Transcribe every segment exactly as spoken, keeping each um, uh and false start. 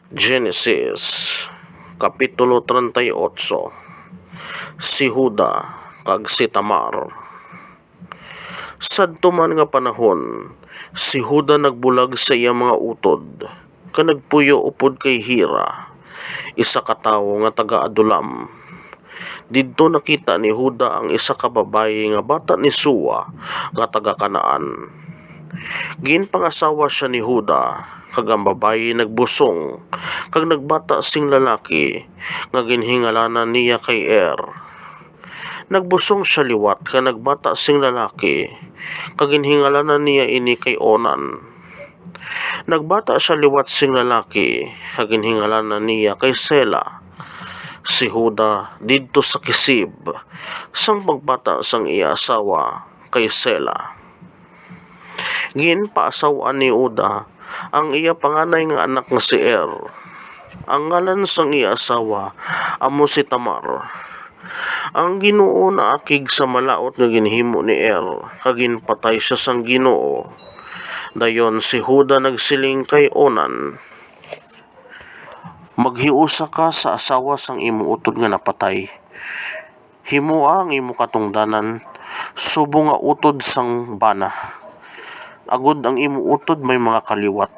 Genesis, Kapitulo treinta y ocho. Si Juda kag si Tamar. Sadto man nga panahon, si Juda nagbulag sa iya mga utod, kag nagpuyo upod kay Hira, isa ka tawo nga taga-Adulam. Didto nakita ni Juda ang isa ka babayi nga bata ni Sua nga taga-Canaan. Ginpangasawa sia ni Juda, kag ang babayi nagbusong, kag nagbata sing lalaki, nga ginhingalanan niya kay Er. Nagbusong sia liwat kag nagbata sing lalaki, kag ginhingalanan niya ini kay Onan. Nagbata sia liwat sing lalaki, kag ginhingalanan niya kay Sela. Si Juda didto sa Kisib, sang pagbata sang iya asawa kay Sela. Ginpaasaw-an ni Juda ang iya panganay nga anak nga si Er. Ang ngalan sang iya asawa amo si Tamar. Ang Ginoo naakig sa malaut nga ginhimo ni Er, kag ginpatay sia sang Ginoo. Dayon si Juda nagsiling kay Onan, "Maghiusa ka sa asawa sang imo utod nga napatay. Himoa ang imo katungdanan subong nga utod sang bana, agod ang imo utod may mga kaliwat."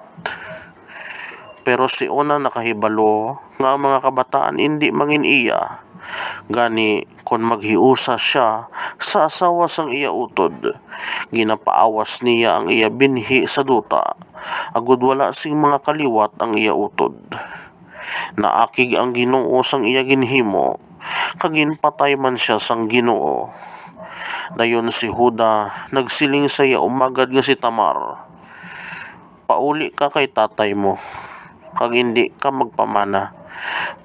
Pero si Onan nakahibalo nga ang mga kabataan indi mangin-iya. Gani, kon maghiusa sia sa asawa sang iya utod, ginapaawas niya ang iya binhi sa duta, agod wala sing mga kaliwat ang iya utod. Naakig ang Ginoo sang iya ginhimo, kag ginpatay man sia sang Ginoo. Dayon si Juda nagsiling sa iya umagad nga si Tamar, "Pauli ka kay tatay mo, kag indi ka magpamana,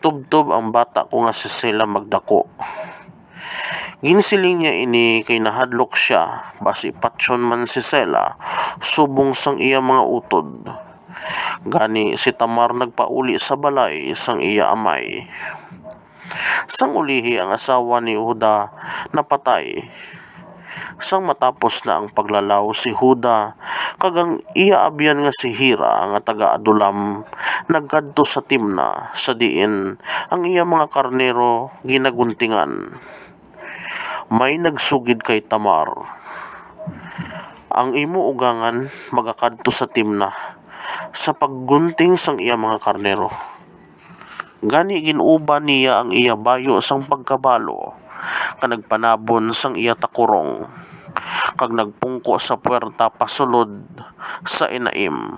tubtob ang bata ko nga si Sela magdako." Ginsiling niya ini kay nahadlok sia basi patyon man si Sela subong sang iya mga utod. Gani si Tamar nagpauli sa balay sang iya amay. Sang ulihi, ang asawa ni Juda napatay. Sang matapos na ang paglalaw si Juda kag ang iya abyan nga si Hira nga taga-Adulam nagkadto sa Timna, sa diin ang iya mga karnero ginaguntingan. May nagsugid kay Tamar, "Ang imo ugangan magakadto sa Timna sa paggunting sang iya mga karnero." Gani gin-uban niya ang iya bayo sang pagkabalo, kag nagpanabon sang iya takurong, kag nagpungko sa puwerta pasulod sa Enaim,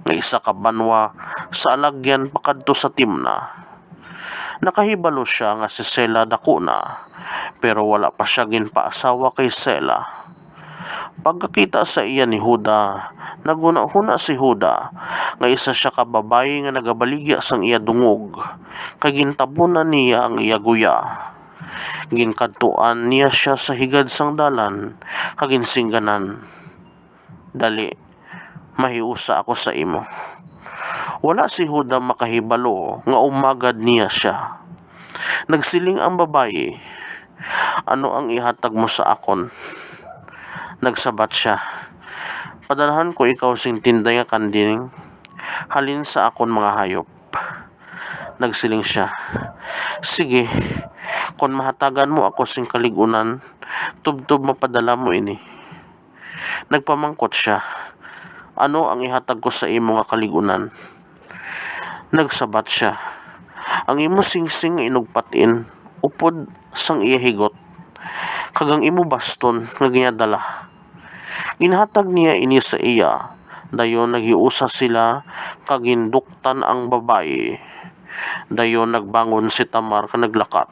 nga isa ka banwa sa alagyan pakadto sa Timna. Nakahibalo sia nga si Sela dako na, pero wala pa sia ginpaasawa kay Sela. Pagkakita sa iya ni Juda, naghunahuna si Juda nga isa sia ka babayi nga nagabaligya sang iya dungog, kag gintabunan niya ang iya guya. Ginkadtuan niya sia sa higad sang dalan, kag ginsingganan, "Dali, mahiusa ako sa imo." Wala si Juda makahibalo nga umagad niya sia. Nagsiling ang babayi, "Ano ang ihatag mo sa akon?" Nagsabat sia, "Padalhan ko ikaw sing tinday nga kanding halin sa akon mga hayop." Nagsiling sia, "Sige, kon mahatagan mo ako sing kalig-unan, tubtob mapadala mo ini." Nagpamangkot sia, "Ano ang ihatag ko sa imo nga kalig-unan?" Nagsabat sia, "Ang imo singsing nga inugpatin upod sang iya higot, kag ang imo baston nga ginadala." Ginhatag niya ini sa iya. Dayon naghiusa sila, kag ginduktan ang babayi. Dayon nagbangon si Tamar kag naglakat.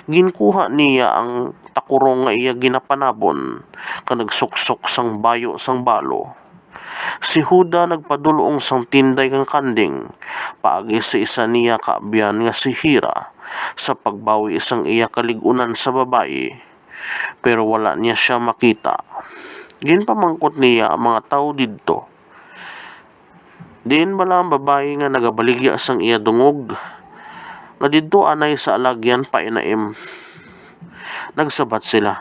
Ginkuha niya ang takurong nga iya ginapanabon, kag nagsuksok sang bayo sang balo. Si Juda nagpadul-ong sang tinday kang kanding paagi sa isa niya ka abyan nga si Hira, sa pagbawi sang iya kalig-unan sa babayi, pero wala niya sia makita. Ginpamangkot niya ang mga tawo didto, "Diin bala ang babayi nga nagabaligya sang iya dungog, nga didto anay sa alagyan pa Enaim?" Nagsabat sila,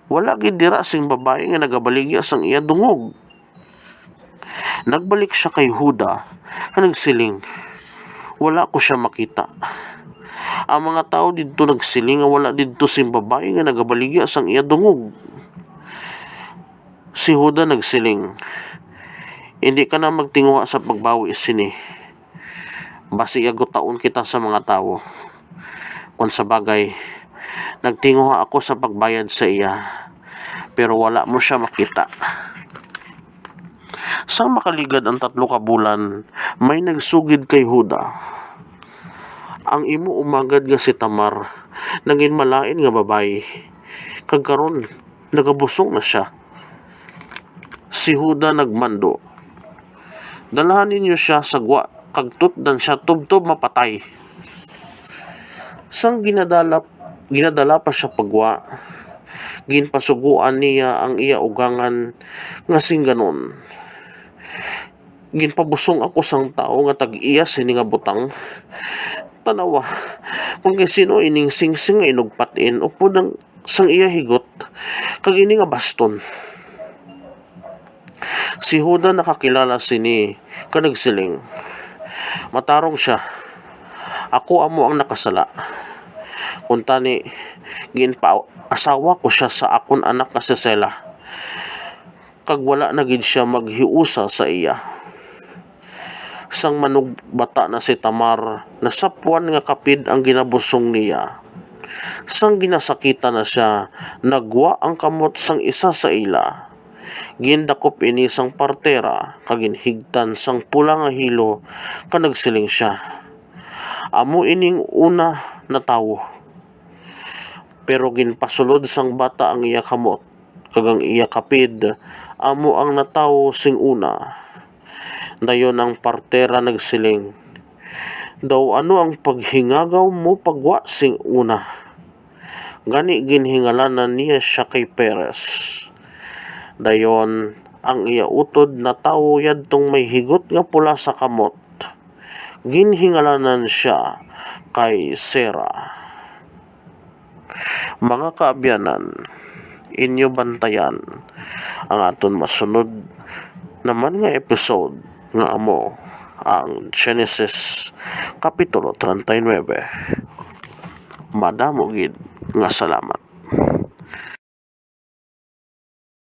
"Wala gid dira sing babayi nga nagabaligya sang iya dungog." Nagbalik sia kay Juda, nga nagsiling, "Wala ko sia makita." Ang mga tawo didto nagsiling nga wala didto sing babayi nga nagabaligya sang iya dungog. Si Juda nagsiling, "Indi ka na magtinguha sa pagbawi sini. Basi agutaon kita sa mga tawo. Kon sa bagay, nagtinguha ako sa pagbayad sa iya, pero wala mo sia makita." Sang makaligad ang tatlo ka bulan, may nagsugid kay Juda, "Ang imo umagad nga si Tamar nagin malain nga babayi, kag karon nagabusong na sia." Si Juda nagmando, "Dalhan ninyo sia sa gwa kag tutdan sia tubtob mapatay." Sang ginadala, ginadala pa sia pagwa, ginpasugoan niya ang iya ugangan nga singganon, "Ginpabusong ako sang tawo nga tag-iya sini nga butang. Tan-awa, kon kay sino ining singsing nga inugpatin upod ang sang iya higot, kag ini nga baston." Si Juda nakakilala sini, kag nagsiling, "Matarong sia. Ako amo ang nakasala. Kuntani, ginpaasawa ko sia sa akon anak nga si Sela, kag wala na gid sia maghiusa sa iya." Sang manugbata na si Tamar, nasapwan nga kapid ang ginabusong niya. Sang ginasakitan na sia, nagwa ang kamot sang isa sa ila. Gindakop ini sang partera, kag ginhigtan sang pula nga hilo, kag nagsiling sia, "Amo ining una natawo." Pero ginpasulod sang bata ang iya kamot, kag ang iya kapid amo ang natawo sing una. Dayon ang partera nagsiling, "Daw ano ang paghingagaw mo pagwa sing una?" Gani ginhingalanan niya sia kay Perez. Dayon ang iya utod natawo yadtong may higot nga pula sa kamot. Ginhingalanan sia kay Sera. Mga kaabyanan, inyo bantayan ang aton masunod naman nga episode, nga amo ang Genesis Kapitulo treinta y nueve. Madamo gid nga salamat.